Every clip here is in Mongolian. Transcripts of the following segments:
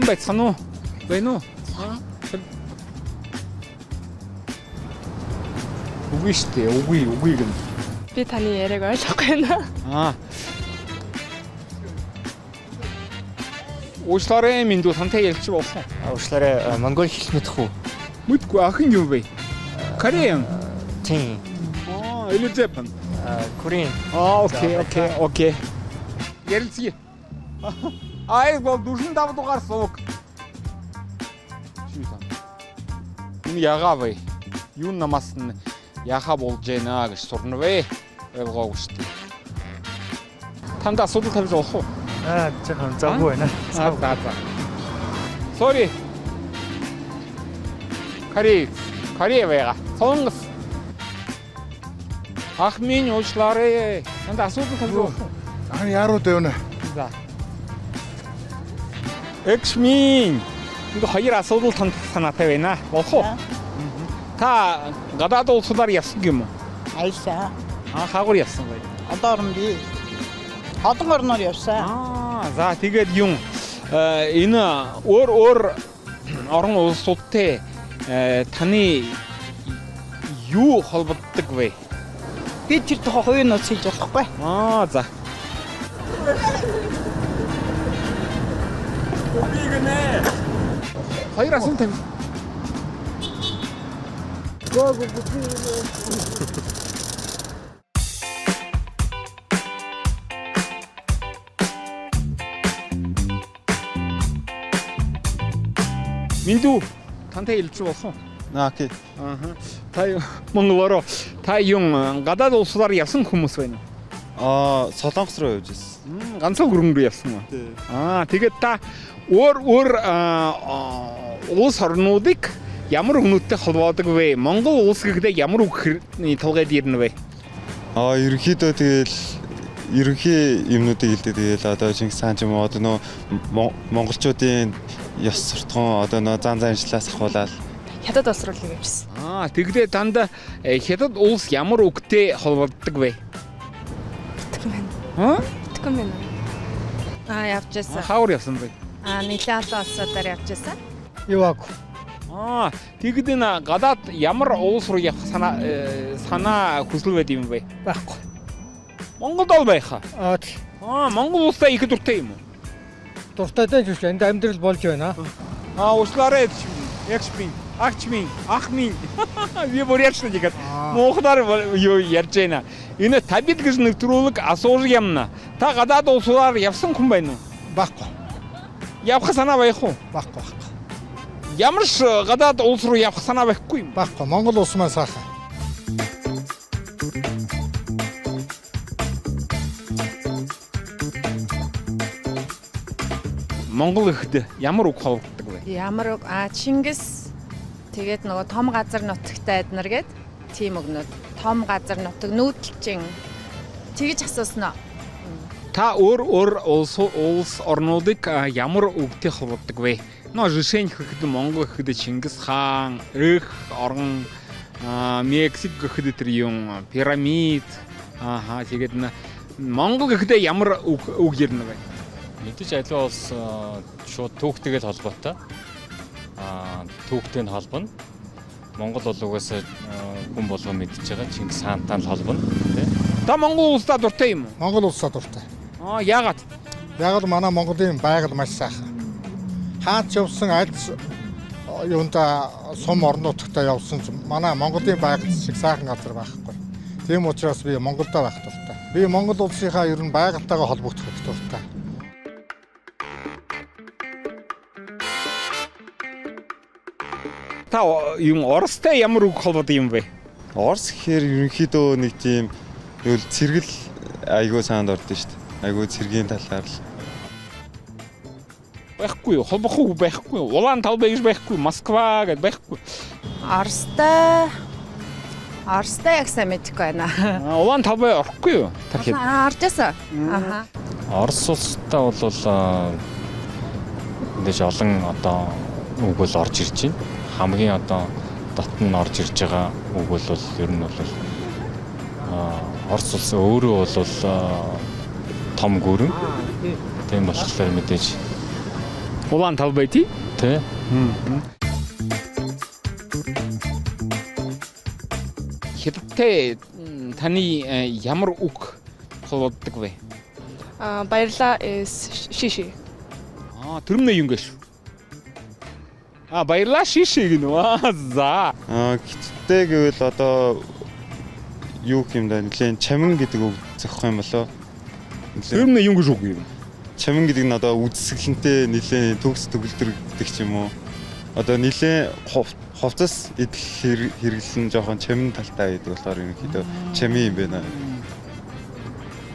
Сайхан байцгаана уу? Байна уу? Үгүй шүү дээ. Үгүй, үгүй гэнэ. Би таны яриаг ойлгохгүй байна. Аа. Уучлаарай минь дүү тантай ярилцж болох уу? Уучлаарай, монгол хэл мэдэх үү? Мэдгүй ахын юм бэ? Korean. Тийм. Аа, или Japan. Korean. Аа, okay, okay, okay. Ярилцъя. Аа, бол 45 дугаар сувг. Чи юу? Энэ ягаа вэ? Юу намаас нь яхаа болж байна гэж сурна вэ? Ойлгоогүй шүү дээ. Танд асуудал тавьж болох уу? Аа, жоохон завгүй байна. Аа, за за. Sorry. Кореец. Корея байгаа. Солонгос. Ах минь уучлаарай. Танд асуудал тавьж болох уу? Аа яруу дэвнэ. За. Эгш минь. Ингээ хоёр асуудал танд санаатай байна. Болох уу? Та гадаад улсуудаар явсан юм уу? Аялаа. Аа, хаагур явсан бай. Одоо орон би. Олон орноор явсан. Аа, за тэгээд юм энэ өөр өөр орон улсуудтай таны юу холбогддог вэ? Би тэр тухай хувийн нууц хийж болохгүй. Аа, за. Хоёр асуулт тавь. Миндүү тантай илж болох уу? Аа, okay. Аа. Та монголоор та юм гадаад улсаар явсан хүмүүс байна уу? Аа, Солонгос руу явж ирсэн. Ганцхан гүрэн рүү явсан уу? Тий. Аа, тэгээд та өөр өөр улс орнуудыг ямар хүмүүсттэй холбоодог вэ? Монгол улс гэхдээ ямар үг толгойд ирнэ вэ? Аа, ерөнхийдөө тэгэл ерөнхий юмнуудыг хэлдэг. Тэгэл одоо Чингис хаан ч юм уу одоо нөө монголчуудын ёс суртахуун одоо нөө зан заншлаас ахуулаад Хятад улс руу л явжсэн. Аа, тэгдээ танд хятад улс ямар үгтэй холбогддог вэ? Битгэн байна. Аа? Битгэн байна. Аа, явж байсан. Хаур явсан бэ? Аа, нэлээд олон улсуудаар явж байсан. Яваагүй. Аа, тэгдээ на гадаад ямар улс руу явах санаа санаа хүсэл байд юм бэ? Байхгүй. Монголд ол байх. Аа, тий. Аа, Монгол улстай их дуртай юм уу? Дуртай даа ч энд амьдрал болж байна. Аа, уучлаарай ягш минь, агч минь, ах минь. Би бүр ярьсан тэгээд муухнаар юу ярьж байна. Энэ табид гэж нэвтрүүлэг асууж ямна. Та гадаад улсаар явсан хүн байна уу? Байхгүй. Явах санаа байх уу? Байхгүй байхгүй. Ямар ч гадаад улс руу явах санаа байхгүй юм. Байхгүй. Монгол улс маань сайхан. Монгол ихэд ямар үг холбогддог вэ? Ямар үг? Аа, Чингис. Тэгээд нөгөө том газар нутагтай эднэр гээд тийм өгнөд. Том газар нутаг нүүдэлчин. Тэгэж асуусан уу? Та өөр өөр улс улс орнуудыг ямар үгтэй холбогддог вэ? Нөө жишээ нь гэхэд Монгол гэхэд Чингис хаан, эх орон, Мексик гэхэд тэр юм пирамид. Ааха тэгээд Монгол гэхэд ямар үг үг ярина вэ? Мэдээж аливаа улс шууд түүхтэйгээ л холбоотой. Аа, түүхтэй нь холбоно. Монгол бол угаасаа хүн болгон мэдж байгаа Чингис хаантай л холбоно, тий. Та Монгол улсдаа дуртай юм уу? Монгол улсаа дуртай. Аа, яагаад? Яг л манай Монголын байгаль маш сайхан. Хаач явсан аль юунда сум орон нутагтаа явсан ч манай Монголын байгаль шиг сайхан газар байхгүй. Тийм учраас би Монголдо байх дуртай. Би Монгол улсынхаа ер нь байгальтайгаа холбогдох их дуртай. Та юм Оростой ямар үг холбоотой юм бэ? Орос гэхээр ерөнхийдөө нэг тийм юу л цэргэл айгүй саанд ордон шүү дээ. Айгүй цэргийн талаар л Байхгүй юу? Холбох үг байхгүй юу? Улаан талбай гэж байхгүй, Москва гэж байхгүй. Оростой Оростой яг сайн мэдэхгүй байна. Аа, Улаан талбай орохгүй юу? Тархид. Аа, орж байсан. Аха. Орос улстай бол мэдээж олон одоо үг бол орж ирж байна. Хамгийн одоо дотн нь орж ирж байгаа үг бол ер нь бол Орос улс өөрөө бол том гүрэн. Тийм болохоор мэдээж Улаан талбай тий? Тий. Хятадтай таны ямар үг холбогддог вэ? Аа, баярлаа is шиши. Аа, төрөмнө юм гэж. Аа, баярлаа шиши гэнэ. Аа, за. Аа хятадтай гэвэл одоо юу гэх юм да нэлээд чамин гэдэг үг зохих юм болоо. Нэлээд Төрөмнө юм гэж үг юм. Чамин гэдэг нь одоо үзэсгэлэнтэй нэлээд төгс төгөлдөр гэдэг ч юм уу. Одоо нэлээд хувцас идэл хэрэглэн жоохон чамин талтай гэдэг болохоор ерөнхийдөө чамин юм байна.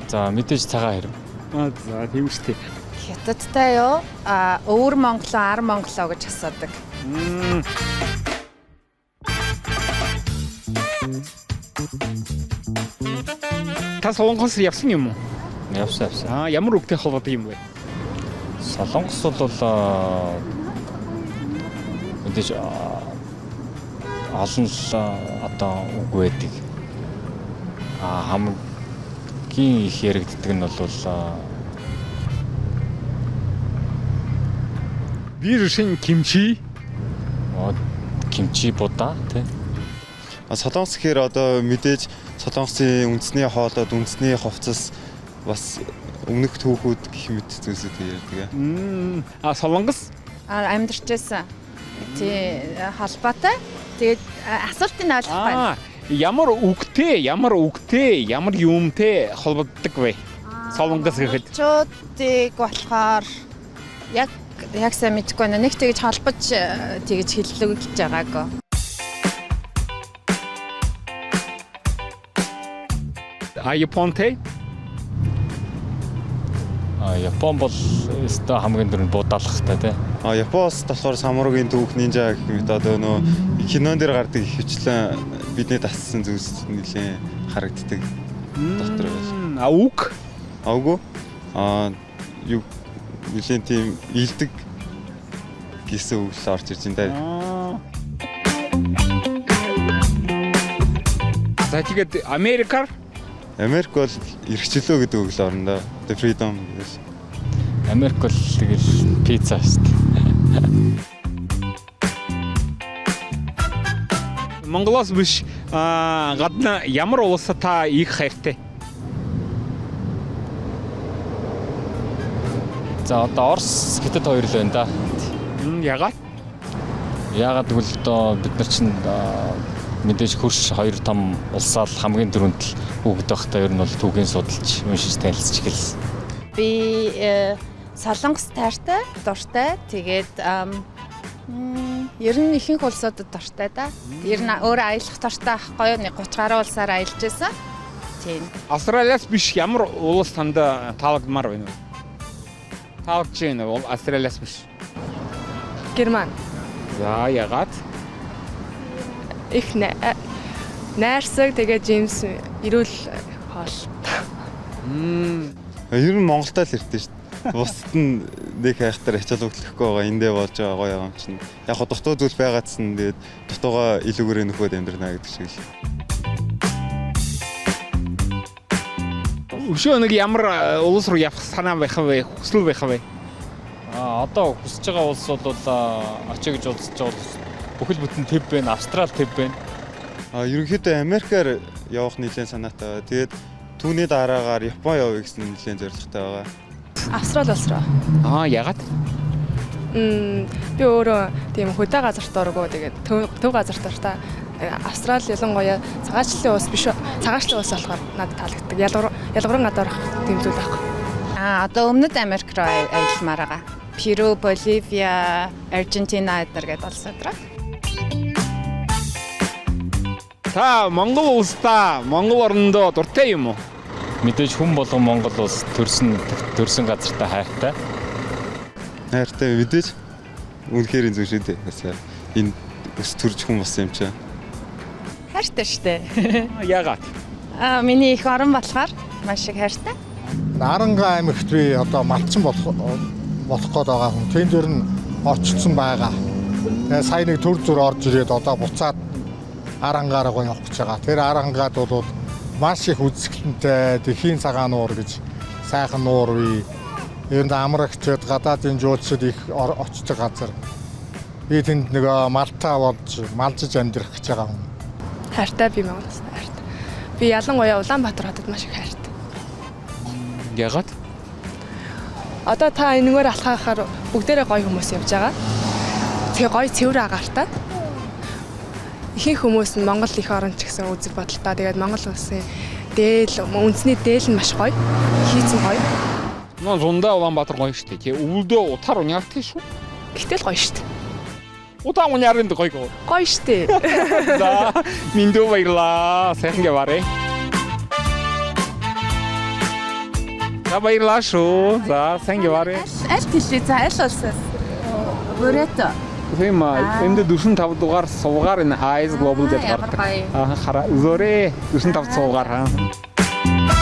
За мэдээж цагаан хэрэг. Аа, за тийм шүү дээ. Хятадтай юу? А өвөр Монголоо, ар Монголоо гэж асуудаг. Та Солонгос явсан юм уу? Явсан явсан. Аа, ямар үгтэй холбоотой юм бэ? Солонгос бол мэдээж олон л одоо үг байдаг. А хамгийн их яригддаг нь бол Биршин кимчи. Кимчи будаа тий. Солонгос гэхээр одоо мэдээж Солонгосын үндэсний хоолойд, үндэсний хувцас бас өмнөх түүхүүд гэх мэт зүйлсүүд ярьдаг. А Солонгос Амьдарч байсан. Тий, холбоотой. Тэгээд асуултыг ойлгохгүй байна. Ямар үгтэй, ямар үгтэй, ямар юмтэй холбогддог вэ? Солонгос гэхэд. Монголчуудыг болохоор яг сайн мэдэхгүй байна. Нэг тэгж холбож тэгж хэллэгдэж байгаагүй. А Японтэй? А Япон бол өстой хамгийн түрүүнд будаалгахтай тий. А Японоос болохоор самургийн түүх, нинжа гэх мэт одоо нөө кинон дээр гардаг их хвчлэн бидний дассан зүйлс нэлээд харагддаг дотор бол. А үг? А үгүй. А юу нэлээд тийм илдэг гэсэн үг л орж ирж байна даа. За тэгээд Америкар? Америк бол эрхчлөө гэдэг үг л орно доо. The freedom гэл. Америк бол тэгэл пицца шүү дээ. Монголоос биш гадна ямар улсад та их хайртай? За одоо Орос, Хятад хоёр л байна да. Ягаад? Ягаад гэвэл одоо бид нар чинь мэдээж хөрш хоёр том улсаа л хамгийн түрүүнд л хүүхэд байхдаа ер нь бол түүхийн судалж, уншиж танилцж эхэлсэн. Би Солонгос тайртай, дуртай. Тэгээд ер нь ихэнх улсуудад дуртай да. Ер нь өөрөө аялах дуртай байхгүй юу? Нэг 30 гаруй улсаар аялж байсан. Тийм. Австралиас биш ямар улс танд таалагдмаар байна вэ? Таалагдж байна уу? Австралиас биш. Герман. За ягаад? Их найрсаг тэгээд Джеймс эрүүл хоол. Ер нь Монголтой л хэрэгтэй шүү дээ. Бусдад нь нэг хайхтар ачаал өгдлөхгүй байгаа. Эндээ болж байгаа гоё юм чинь. Яг хоо дутуу зүйл байгаадсан. Тэгээд дутуугаа илүүгээрээ нөхөд амьдрна гэдэг шиг л. Өшөө нэг ямар улс руу явах санаа байх вэ? Хүсэл байх вэ? А одоо хүсэж байгаа улс бол очие гэж бодож байгаа улс бүхэл бүтэн төв байна, Австрали төв байна. А ерөнхийдөө Америкаар явах нэлээд санаатай байгаа. Тэгээд түүний дараагаар Япон явъя гэсэн нэлээд зорилготой байгаа. Австрали улс руу. Аа ягаад? Би өөрөө тийм хөдөө газарт дургу, тэгээд төв газарт дуртай. Австрали ялангуяа цагаачлалын улс биш, цагаачлалын улс болохоор надад таалагддаг. Ялгавран гадуурх тийм зүйл байхгүй. А одоо өмнөд Америк руу аялмаар байгаа. Перу, Боливиа, Аргентина эднэр гэдэг улсууд руу. Та Монгол улсдаа, Монгол орондоо дуртай юм уу? Мэдээж хүн болгон Монгол улс төрсөн газартаа хайртай. Хайртай мэдээж үнэхээр энэ зүйл шүү дээ. Бас энэ өс төрж хүн болсон юм чинь. Хайртай шүү дээ. Ягаад? Миний их орон болохоор маш их хайртай. Наранга аймагт би одоо малчин болох гээд байгаа хүн. Тэн дээр нь орчилсан байгаа. Тэгээ сая нэг төр зур орж ирээд одоо буцаад Арангаар явах гэж байгаа. Тэр Арангаад бол маш их үзэсгэлэнтэй дэлхийн цагаан нуур гэж сайхан нуур бий. Энд амрагчд гадаадын жуулчид их очдог газар. Би тэнд нөгөө малтай болж малжиж амьдрах гэж байгаа юм. Хайртай би Монгол улсад хайртай. Би ялангуяа Улаанбаатар хотод маш их хайртай. Ягаад? Одоо та энэгээр алхахаар бүгдээрээ гоё хүмүүс явж байгаа. Тэгээ гоё цэвэр агаартай. Ихэнх хүмүүс нь Монгол их орон ч гэсэн үзэл бодолтой. Тэгээд Монгол улсын дээл үндэсний дээл нь маш гоё. Хийц нь гоё. Нөө зундаа Улаанбаатар гоё шүү дээ. Тэгээ өвлдөө утаар уняртай шүү. Гэтэл гоё шүү дээ. Утаа уняарнд гоё гоо. Гоё шүү дээ. За, миндөө баярлаа. Сайхан яваарэ. За баярлаа шүү. За, сайн яваарэ. Аль тийшээ за аль улсаас? Бүрээт. Тийм аа, энд 45 дугаар сувгаар энэ Eyes Global гэж Ямар гардаг. гоё. Аа, хараа. Үзөөрэй. 45 сувгаар. Аа.